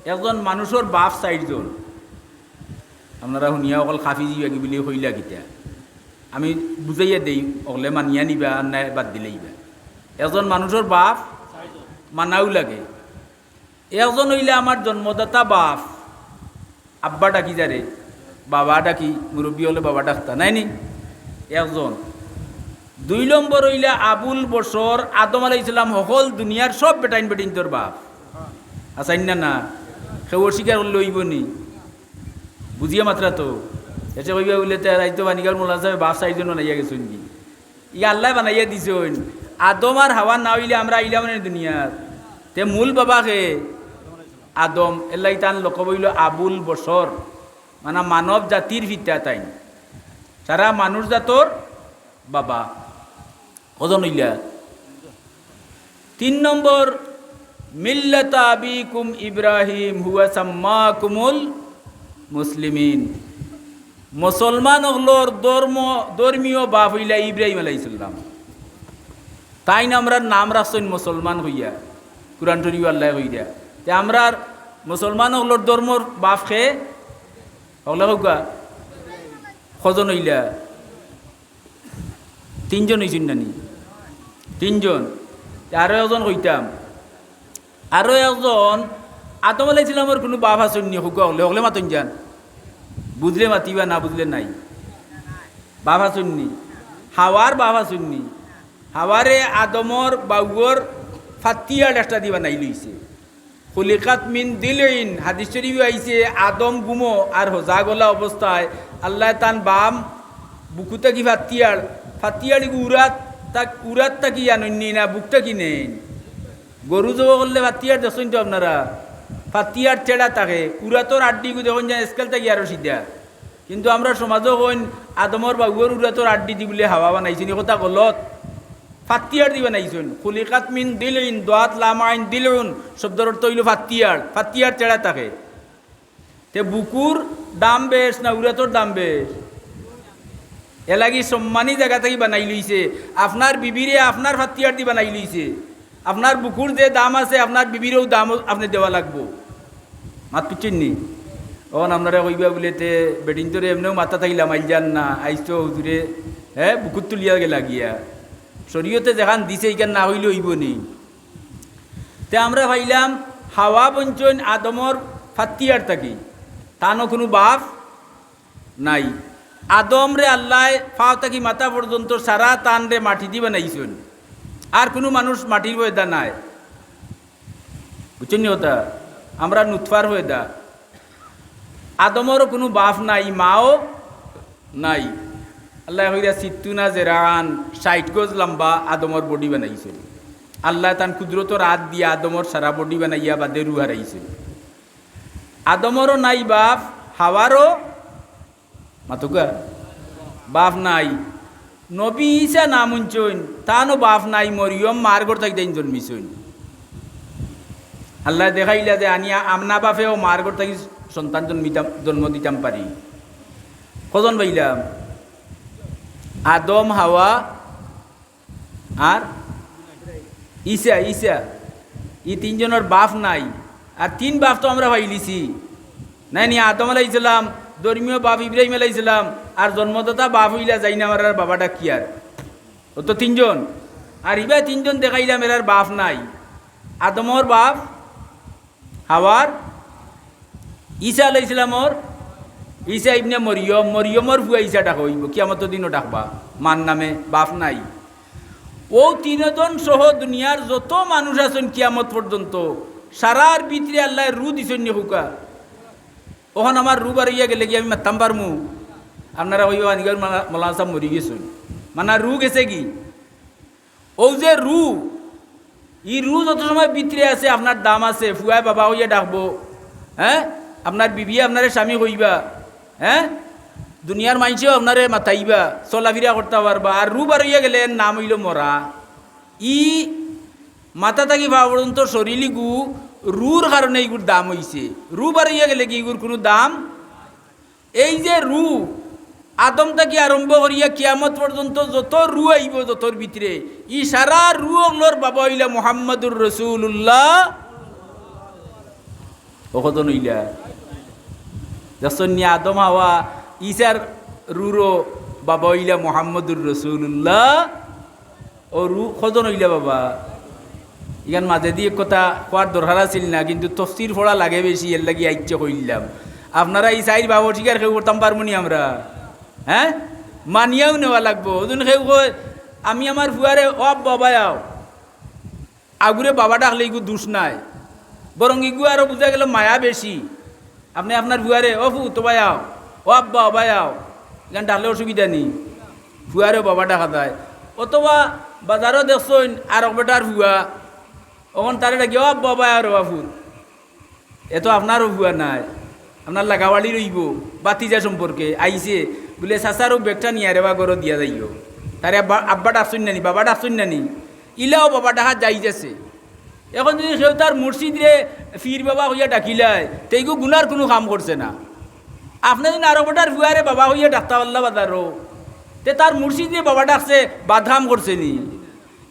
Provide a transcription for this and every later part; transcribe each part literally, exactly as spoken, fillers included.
একজন মানুষর বাপ চাইরজন। আপনারা হুনিয়া অকল কাফি যিবাগি বুলি কইলা কিতা? আমি বুঝাইয়া দেই, অকলে মানিয়া নিবা আর নায় বাদ দিলাইবা। একজন মানুষর বাপ মানাও লাগে। একজন অইলা আমার জন্মদাতা বাপ, আব্বা ডাকি যারে, বাবা ডাকি, মুরব্বি অকলে বাবা ডাকতা, নায় নি? একজন। দুই নম্বর অইলা আবুল বশর, আদম আলাইহিস সালাম হকল দুনিয়ার সব বেটাইন বেটিন্তর বাপ। আছইন না, না? কেউ অস্বীকার করলে অইবো নি? বুঝিয়া মাতরা তো। এসে কইবা বুলে, "তে রাইতো বাণীগাঁওর মৌলানা সাবে বাপ চাইরজন বানাইয়া গেছইন গি?" ই আল্লায় বানাইয়া দিছইন। আদম আর হাওয়া না অইলে আমরা আইলাম নি দুনিয়াত? তে মূল বাবা কে? আদম। এরলাগি তান লকব অইলো আবুল বশর, মানে মানব জাতির পিতা তাইন। সারা মানুষ জাতর বাবা। কয়জন অইলা? তিন নম্বর, মিল্লাতা আবিকুম ইব্রাহিম হুয়া সাম্মাকুমুল মুসলিমিন। মুসলমান অকলর ধর্ম, ধর্মীয় বাপ অইলা ইব্রাহিম আলাইহিস সালাম। তাইন আমরার নাম রাখছইন মুসলমান কইয়া, কুরআন শরীফ আল্লায় কইরা। তে আমরার মুসলমান অকলর ধর্মর বাপ কে? অকলে কউক্কা। কয়জন অইলা? তিনজন অইছইন না নি? তিনজন। তে আরো একজন কইতাম। আরো একজন, আদম আলাইহিস সালামর কুনু বাপ আছইন নি? কউক্কা অকলে, অকলে মাতইন যান। বুঝলে মাতিবা, না বুঝলে নাই। বাপ আছইন নি? হাওয়ার বাপ আছইন নি? হাওয়ারে আদমর বাউর ফাত্তিয়ার একটা দি বানাইল অইছে। খুলিকাত মিন দিলইন, হাদিস শরীফে আইছে, আদম ঘুমো আর হজাগ অলা অবস্থায় আল্লায় তান বাম বুকু থাকি ফাত্তিয়ার, ফাত্তিয়ার ইগু উরাত থাক-, উরাত থাকি আনইন নি না বুক থাকি নেইন? গরু জবো করলে ফাত্তিয়ার দেখছইন তো আপনারা, ফাত্তিয়ার তেড়া থাকে, উরাতর আড্ডি ইগু দেখইন যান স্কেল থাকি আরো সিধা। কিন্তু আমরার সমাজো কইন আদমর বাউর উরাতর আড্ডি দি বুলে হাওয়া বানাইছইন, ই কথা গলত। ফাত্তিয়ার দি বানাইছইন। খুলিকাত মিন দিলইন, দোয়াত লাম আইন দিলউন শব্দর অর্থ অইলো ফাত্তিয়ার, ফাত্তিয়ার তেড়া থাকে। তে বুকুর দাম বেশ না উরাতর দাম বেশ? এরলাগি সম্মানী জাগা থাকি বানাইল অইছে। আপনার বিবিরে আপনার ফাত্তিয়ার দি বানাইল অইছে। আপনার বুকুর যে দাম আছে, আপনার বিবিরও দাম আপনে দেওয়া লাগবো। মাত বুঝছইন নি? অখন আপনারা কইবা বুলে, "তে বেটিন্তরে এমনেও মাথা থাকি লামাইল যার না, আইজ তো হুজুরে, হে, বুকুত তুলিয়া গেলা গিয়া।" শরীয়তে যেখান দিছে, ইখান না অইলে অইবো নি? তে আমরা পাইলাম, হাওয়া বনছইন আদমর ফাত্তিয়ার থাকি, তানও কুনু বাপ নাই। আদমরে আল্লায় পাও থাকি মাথা পর্যন্ত সারা তানরে মাটি দি বানাইছইন। আর কুনু মানুষ মাটির পয়দা নায়। বুঝছইন নি কথা? আমরা নুতফার পয়দা। আদমরও কুনু বাপ নাই, মাও নাই। আল্লায় কইরা সিত্তুনা জেরান, ষাইট গজ লম্বা আদমর body বানাইছইন। আল্লায় তান কুদরতর আত দিয়া আদমর সারা body বানাইয়া বাদে রুহ হারাইছইন। আদমরও নাই বাপ, হাওয়ারও মাতউক্কা। বাপ নাই। নবী ঈসা নাম হুনছইন, তানও বাপ নাই, মরিয়ম মার ঘর থাকি তাইন জন্মিছইন। আল্লায় দেখাইলা যে আনিয়া আমনা বাপেও মার ঘর থাকি সন্তান জন্মিতাম, জন্ম দিতাম পারি। কয়জন পাইলাম? আদম, হাওয়া, আর ঈসা, ঈসা, ই তিনজনর বাপ নাই। আর তিন বাপ তো আমরা পাইলিছি, নায় নি? আদম আলাইহিস সালাম, ধর্মীয় বাপ ইব্রাহিম আলাইহিস সালাম, আর জন্মদাতা বাপ অইলা যাইন আমরার বাবা ডাকিয়ার। অউ তো তিনজন। আর ইবা তিনজন দেখাইলাম, এরার বাপ নাই। আদমর বাপ, হাওয়ার, ঈসা আলাইহিস সালামর, ঈসা ইবনে মরিয়ম, মরিয়মর ফুয়া ঈসা ডাকা অইবো, কিয়ামতর দিনও ডাকবা, মার নামে, বাপ নাই। অউ তিনজন সহ দুনিয়ার যত মানুষ আছইন কিয়ামত পর্যন্ত, সারার ভিতরে আল্লায় রুহ দিছইন নি কউক্কা। অখন আমার রুহ বারইয়া গেলে গি আমি মাততাম পারমু? আপনারা কইবা, "বাণীগাঁওর মৌলা-, মৌলানা সাব মরি গেছইন।" মানে রুহ গেছে গি? অউ যে রুহ, ই রুহ যত সময় ভিতরে আছে, আপনার দাম আছে, ফুয়ায় বাবা কইয়া ডাকবো, হে? আপনার বিবিয়ে আপনারে স্বামী কইবা, হে? দুনিয়ার মাইনষেও আপনারে মাতাইবা, চলাফিরা করতা পারবা। আর রুহ বারইয়া গেলে এর নাম অইলো মরা। ই মাথা থাকি পাও পর্যন্ত শরীল ইগু রুহর কারণে ইগুর দাম অইছে। রুহ বারইয়া গেলে গি ইগুর কুনু দাম এই যে রুহ, আদম থাকি আরম্ভ করিয়া কিয়ামত পর্যন্ত যত রুহ আইবো যতর ভিতরে, ই সারা রুহ অকলর বাবা অইলা মুহাম্মাদুর রাসূলুল্লাহ। ও কজন অইলা? দেখছইন নি, আদম হাওয়া, ইছার রুরও বাবা অইলা মুহাম্মদুর রাসূলুল্লাহ। ও রু কজন অইলা বাবা? ইখান মাঝেদি এক কথা কওয়ার দরকার আছিল না, কিন্তু তফসির পড়া লাগে বেশি, এরলাগি আইচ্ছা কইলাম। আপনারা ই চাইর বাবা অস্বীকার কেউ করতাম পারমু নি আমরা? হ্যাঁ, মানিয়াও নেওয়া লাগবো। ওজন কেউ কয়, "আমি আমার ফুয়ারে ও আব্বা বাবায় আও।" আগুরে বাবা ডাকলে ইগু দুষ নাই, বরং ইগু আরো বুঝা গেল মায়া বেশি। আপনে আপনার ফুয়ারে, "ও ফুত, ও বায় আও, ও আব্বা, ও বায় আও", ইখান ডাকলে অসুবিধা নি, ফুয়ারে বাবা ডাকা যায়। অথবা বাজারো দেখছইন আরক বেটার ফুয়া, অখন তারে ডাকি, "ও আব্বা, ও বায় আও রে বা ফুত।" এ তো আপনারও ফুয়া নায়, আপনার লাগাওয়ালি রইবো, ভাতিজা সম্পর্কে আইছে, বুলে, "চাচার অউ ব্যাগটা নিয়া রে বা ঘরো দিয়া যাইও।" তারে আব্বা, আব্বা ডাকছইন না নি, বাবা ডাকছইন না নি, ইলাও বাবা ডাকা জায়েজ আছে। এখন যদি কেউ তার মুর্শিদরে পীর বাবা কইয়া ডাকিলায়, তে ইগু গুনার কুনু কাম করছে না। আপনে যদি আরক বেটার ফুয়ারে বাবা কইয়া ডাকতা পারলা বাজারো, তে তার মুর্শিদরে বাবা ডাকছে, বাদ কাম করছে নি?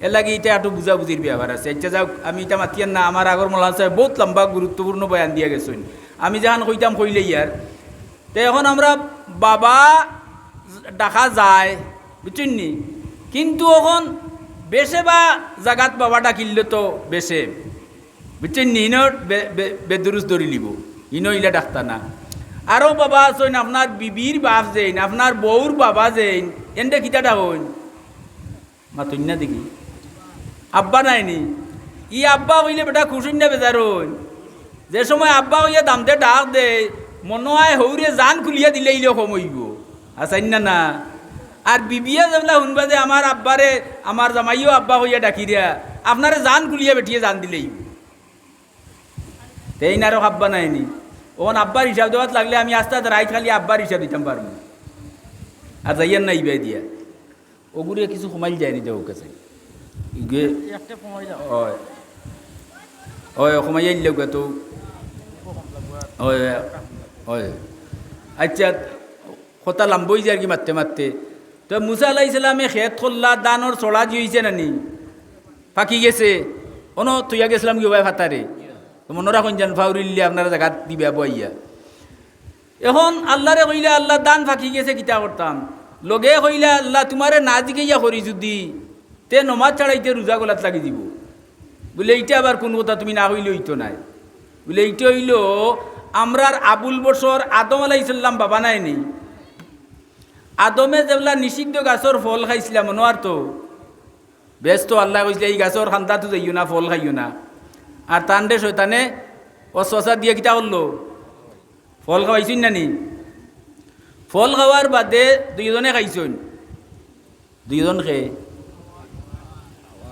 এরলাগি ইটা একটু বুঝাবুঝির ব্যাপার আছে। আইচ্ছা যাউক, আমি ইটা মাতিয়ার না, আমার আগর মৌলানা সাহেব বউত লম্বা গুরুত্বপূর্ণ বয়ান দিয়া গেছইন। আমি যেখান কইতাম কইলাইয়ার। তে এখন আমরা বাবা ডাকা যায়, বুঝছইন নি? কিন্তু অখন বেশে বা জাগাত বাবা ডাকিলে তো বেশে, বুঝছইন নি? ইনো বে-, বে-, বেদুরুস ধরিলিবো, ইনো ইলা ডাকতা না। আরো বাবা আছইন, আপনার বিবির বাপ যেইন, আপনার বউর বাবা যেইন, এনরে কিতা ডাকইন? মাতইন না দেখি। আব্বা নায় নি? ই আব্বা কইলে বেটা খুশ অইন না বেজার অইন? যে সময় আব্বা কইয়া দামতে ডাক দেয়, মনো অয় হউরে জান খুলিয়া দিলে ইলে কম অইবো। হাছা নি না? আর বিবিয়ে যেবলা হুনবা যে আমার আব্বারে, আমার জামাইও আব্বা কইয়া ডাকিরা, আপনারে জান খুলিয়া বেটিয়ে জান দিলে অইবো। তে ইন আরক আব্বা নায় নি? অখন আব্বার হিসাব দেওয়াত লাগলে আমি আস্তা রাইত খালি আব্বার হিসাব দিতাম পারমু। আর যাইয়ার না ইবায় দিয়া। অগুরে কিছু কমাইল যায় নি দেওয়ার কাছে। ইগে একটা কমাই যাও। অয়। অয়, কমাইয়া ইল্লাউগা তো। অয়, অয়। আইচ্ছা, কথা লাম্বা অইযার গি মাততে মাততে। তো মুসা আলাইহিস সালামে খেত করলা, ধানর ছড়া দি অইছে না নি? পাকি গেছে। অনো থইয়া গেছলাম গি ভাই ফাতারে। তো মনো রাখইন যেন ফাউরিল্লে আপনারা জাগাত দিবা বইয়া। এখন আল্লারে কইলা, "আল্লা, ধান পাকি গেছে, কিতা করতাম?" লগে কইলা, "আল্লা, তুমারে না জিগাইয়া করি যুদি, তে নমাজ ছাড়াইতে রুজা গলাত লাগি যিবো।" বুলে, "ইটা আবার কুন কথা, তুমি না কইলে অইতো নায়।" বুলে, "ইটা অইলো, আমরার আবুল বশর আদম আলাইহিস সালাম বাবা নায় নি? আদমে যেবলা নিষিদ্ধ গাছর ফল খাইছলা, মনো আর তো?" বেশ তো আল্লায় কইছলা, "ই গাছর কান্দাত যাইও না, ফল খাইও না।" আর তানরে শয়তানে ওয়াসওয়াসা দিয়া কিতা করলো? ফল খাওয়াইছইন না নি? ফল খাওয়ার বাদে দুইজনে খাইছইন। দুইজন কে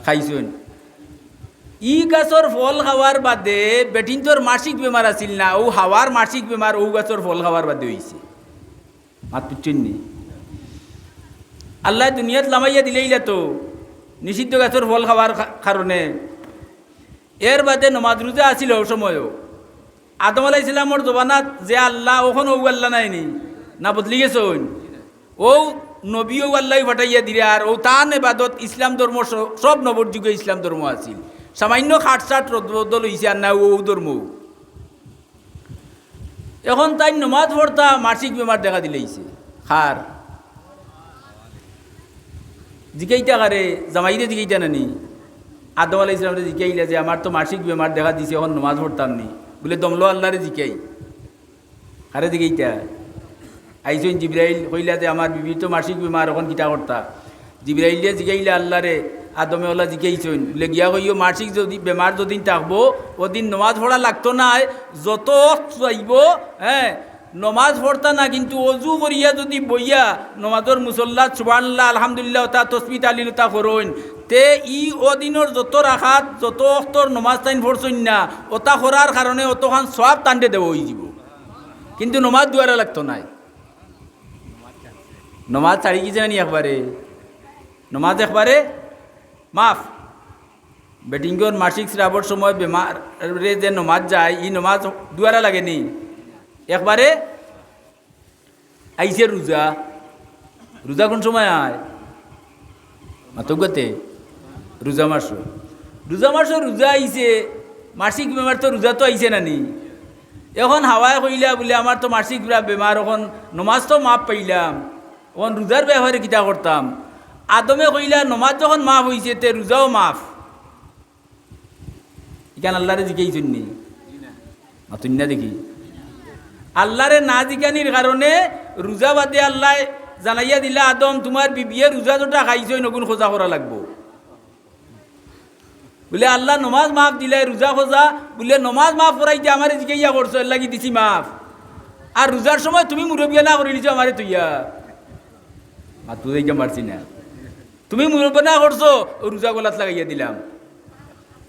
খাইছইন। ই গাছর ফল খাওয়ার বাদে বেটিন্তর মাসিক বেমার আছিল না, অউ হাওয়ার মাসিক বেমার অউ গাছর ফল খাওয়ার বাদে অইছে। মাত বুঝছইন নি? আল্লায় দুনিয়াত লামাইয়া দিলাইলা তো নিষিদ্ধ গাছর ফল খাওয়ার কা-, কারণে। এর বাদে নমাজ রুজা আছিল অউ সময়ও। আদম আলাইহিস সালামর জমানাত যে আল্লা, অখন অউ আল্লা নায় নি? না বদলি গেছইন? অউ নবী অউ আল্লায় পাঠাইয়া দিরা, আর অউ তান এবাদত ইসলাম ধর্ম স-, সব নবর যুগে ইসলাম ধর্ম আছিল। সামান্য খাটছাট রদবদল অইছে, আর না অউ ধর্ম। এখন তাইন নমাজ পড়তা, মাসিক বেমার দেখা দিলাইছে। কার? জিকাইতা কারে? জামাইরে জিকাইতা না নি? আদম আলাইহিস সালামরে জিকাইলা যে, "আমার তো মাসিক বেমার দেখা দিছে, এখন নমাজ পড়তাম নি।" বুলে, "দমলো আল্লারে জিকাই।" কারে জিকাইতা? আইছইন জিব্রাইল, কইলা যে, "আমার বিবির তো মাসিক বেমার, এখন কিতা করতা?" জিব্রাইলে জিগাইলা আল্লারে, আদমে অলা জিগাইছইন, বুলে, "গিয়া কইও, মাসিক যদি, বেমার যদিন থাকবো, অদিন নমাজ পড়া লাগতো নায়, যত অক্ত চাইবো, হ্যাঁ, নমাজ পড়তা না, কিন্তু অজু করিয়া যদি বইয়া নমাজর মুসল্লাত সুবহানাল্লাহ, আলহামদুলিল্লাহ, অতা তসবি তাহলিল অতা করইন, তে ই অদিনর যত রাকাত, যত অক্তর নমাজ তাইন পড়ছইন না, অতা করার কারণে অতখান সওয়াব তানরে দেওয়া অইযিবো, কিন্তু নমাজ দুয়ারা লাগতো নায়।" নমাজ ছাড়ি গেছে না নি একবারে? নমাজ একবারে মাফ। বেটিনগর মাসিক স্রাবর সময় বেমারে যে নমাজ যায়, ই নমাজ দুয়ারা লাগে নি? একবারে। আইছে রুজা, রুজা কুন সময় আয়? মাতউক্কা তে, রুজা মাসো। রুজা মাসো রুজা আইছে, মাসিক বেমার তো রুজা তো আইছে না নি? এখন হাওয়ায় কইলা বুলে, "আমার তো মাসিক পুরা বেমার, এখন নমাজ তো মাফ পাইলাম, এখন রোজার ব্যাপারে কিতা করতাম?" আদমে কইলা, "নমাজ যখন মাফ অইছে, তে রোজাও মাফ।" ইখান আল্লারে জিকাইছইন নি? মাতইন না দেখি। আল্লারে না জিকানির কারণে রোজা বাদে আল্লায় জানাইয়া দিলা, "আদম, তুমার বিবিয়ে রোজা যেটা খাইছইন, অগুন খোজা করা লাগবো।" বুলে, "আল্লা নমাজ মাফ দিলায়, রোজা খোজা।" বুলে, "নমাজ মাফ করাইতে আমারে জিকাইয়া করছো, এরলাগি দিছি মাফ। আর রোজার সময় তুমি মুরব্বিয়ানা করিলিছো আমারে থইয়া।" মাত বুঝাইতাম পারছি না। "তুমি মুরব্বিয়ানা করছো, অউ রোজা গলাত লাগাইয়া দিলাম।"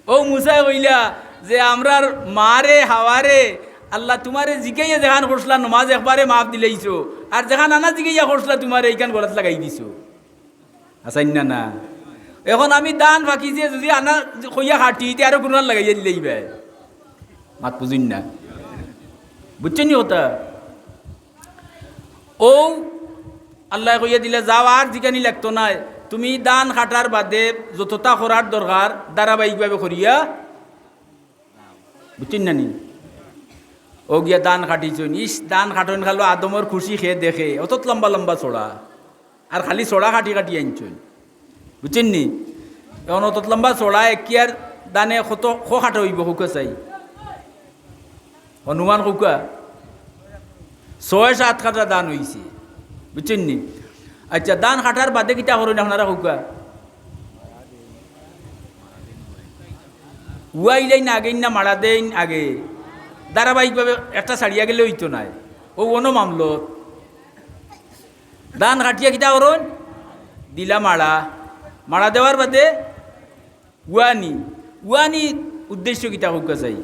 অউ মুসায় কইলা যে, "আমরার মারে, হাওয়ারে, আল্লা তুমারে জিকাইয়া যেখান করছলা, নমাজ একবারে মাফ দিলাইছো, আর যেখান আনা জিকাইয়া করছলা তুমারে, ইখান গলাত লাগাই দিছো।" আছইন না, না? এখন আমি ধান ফাকিছে যদি আনা কইয়া কাটি, তে আরো কুনাল লাগাইয়া দিলাইবায়। মাত বুঝইন না। বুঝছইন নি কথা? অউ আল্লায় কইয়া দিলা, "যাও, আর জিকানি লাগতো নায়। তুমি ধান কাটার বাদে যততা করার দরকার ধারাবাহিকভাবে করিয়া।" বুঝছইন না নি? অউ গিয়া ধান কাটিছইন। ইস, ধান কাটইন খালো আদমর খুশি কে দেখে। অতত লম্বা লম্বা ছড়া। আর খালি ছড়া কাটি কাটি আনছইন। বুঝছইন নি? এখন অতত লম্বা ছড়া এক কিয়ার ধানে কত, ক কাটা অইবো, কউক্কা চাই? অনুমান কউক্কা। ছয় সাত কাটা ধান অইছে। বুঝছইন নি? আচ্ছা, ধান কাটার বাদে কিতা করইন আপনারা কউক্কা? উয়াইলাইন আগে না মাড়া দেইন আগে? ধারাবাহিকভাবে একটা ছাড়িয়া গেলে অইতো নায়। অউ অনো মামলত। ধান কাটিয়া কিতা করইন? দিলা মাড়া। মাড়া দেওয়ার বাদে উয়ানি। উয়ানি উদ্দেশ্য কিতা কউক্কা চাই?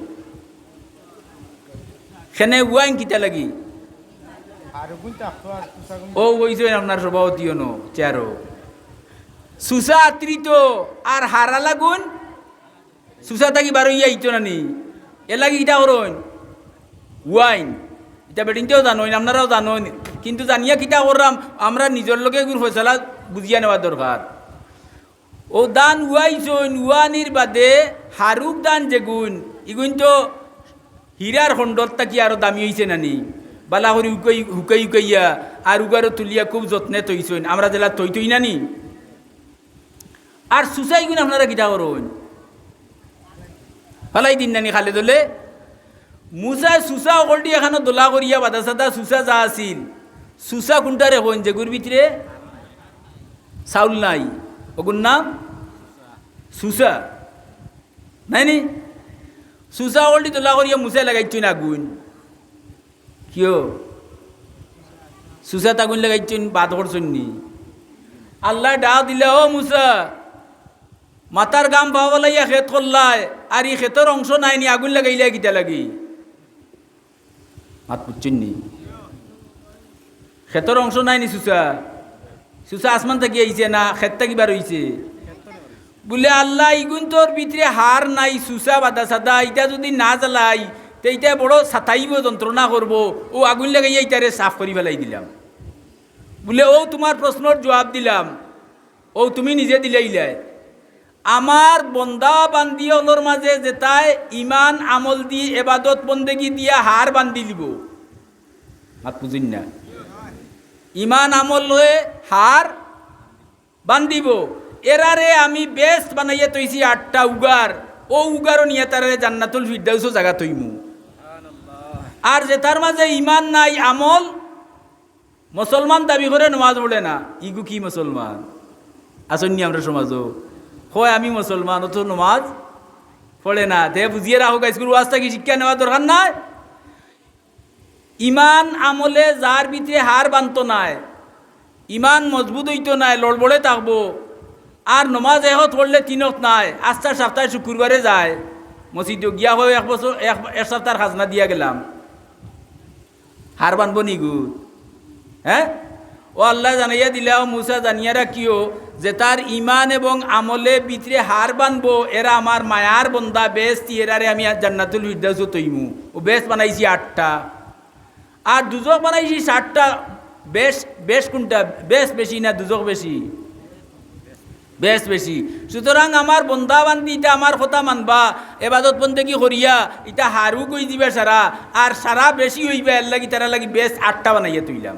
কেনে উয়াইন কিতা লাগি? অউ অইছে আপনার সভাপতি অনো, চেয়ারো। চুচা আত্রিত আর হারা লাগুন চুচা থাকি বারইয়া আইতো না নি? এরলাগি কিতা করইন? উয়াইন। ইটা বেটিন্তেও জানইন, আপনারাও জানইন। কিন্তু জানিয়া কিতা কররাম? আমরার নিজর লগে এগুর ফয়সালা বুঝিয়া নেওয়া দরকার। অউ ধান উয়াইছইন, উয়ানির বাদে হারুক ধান যেগুন, ইগুন তো হীরার খণ্ডর থাকি আরো দামি অইছে না নি? বালা করি হুকাই, হুকাই হুকাইয়া আর উগারো তুলিয়া খুব যত্নে থইছইন। আমরা যেলা থই থই না নি? আর চুচা ইগুন আপনারা কিতা করইন? ফালাই দিন না নি খালে দলে? মুসায় চুচা অকলটি এখানো দলা করিয়া বাদা সাদা চুচা যা আছিল, চুচা কুনটারে কইন যেগুর ভিতরে চাউল নাই, অগুর নাম চুচা। নায় নি? চুচা অকলটি দলা করিয়া মুসায় লাগাইছইন আগুন। কিয়? চুচাত আগুন লাগাইছইন, বাদ করছইন নি? আল্লায় ডাক দিলা, "ও মুসা, মাথার ঘাম পাও ফালাইয়া খেত করলায়, আর ই খেতর অংশ নায় নি, আগুন লাগাইলায় কিতা লাগি?" মাত বুঝছইন নি? খেতর অংশ নায় নি চুচা? চুচা আসমান থাকি আইছে না খেত থাকি বার অইছে? বুলে, "আল্লা, ইগুনতর ভিতরে হার নাই, চুচা বাদা সাদা, ইটা যদি না জ্বালাই, তে ইটা বড় সাতাইবো, যন্ত্রণা করবো, অউ আগুন লাগাইয়া ইটারে সাফ করি ফালাই দিলাম।" বুলে, "অউ তুমার প্রশ্নর জুয়াব দিলাম, অউ তুমি নিজে দিলাইলায়।" আমার বন্দা বান্দি অকলর মাঝে যেতায় ইমান আমল দি এবাদত বন্দেগি দিয়া হার বান্দিলিবো। মাত বুঝইন না? ইমান আমলে হার বান্দিবো। এরারে আমি বেহেস্ত বানাইয়া থইছি আটটা উগার, অউ উগারো নিয়া তারারে জান্নাতুল ফিরদাউসো জাগা থইমু। আর যেতার মাঝে ইমান নাই, আমল মুসলমান দাবি করে, নমাজ পড়ে না, ইগু কি মুসলমান? আছইন নি আমরার সমাজো? কয়, "আমি মুসলমান, অথচ নমাজ পড়ে না।" তে বুঝিয়া রাখো, গাইস, গুরু ওয়াজ থাকি শিক্ষা নেওয়ার দরকার নাই। ইমান আমলে যার ভিতরে হার বানতো নায়, ইমান মজবুত অইতো নায়, লড়বড়ে থাকবো, আর নমাজ এক অক্ত পড়লে তিন অক্ত নায়, আস্তা সাপ্তায় শুক্রবারে যায় মসজিদো গিয়া, কয়, "এক বছর, এক, এক সাপ্তার খাজনা দিয়া গেলাম।" হার বানবো নি গু? হ্যাঁ? অউ আল্লায় জানাইয়া দিলা, "ও মুসা, জানিয়া রাখিও, যেতার ইমান এবং আমলে ভিতরে হার বানবো, এরা আমার মায়ার বন্দা, বেহেস্তি, এরারে আমি জান্নাতুল ফিরদাউসো থইমু।" অউ বেহেস্ত বানাইছি আটটা, আর দুজখ বানাইছি সাতটা। বেহেস্ত, বেহেস্ত কুনটা? বেহেস্ত বেশি না দুজখ বেশি? বেশ বেশি। সুতরাং আমার বন্দা বান্দি ইতা আমার কথা মানবা, এবাদত বন্দেগি করিয়া ইতা হারু কই দিবা সারা, আর সারা বেশি অইবা, এর লাগি তারা লাগি বেশ আটটা বানাইয়া তুইলাম।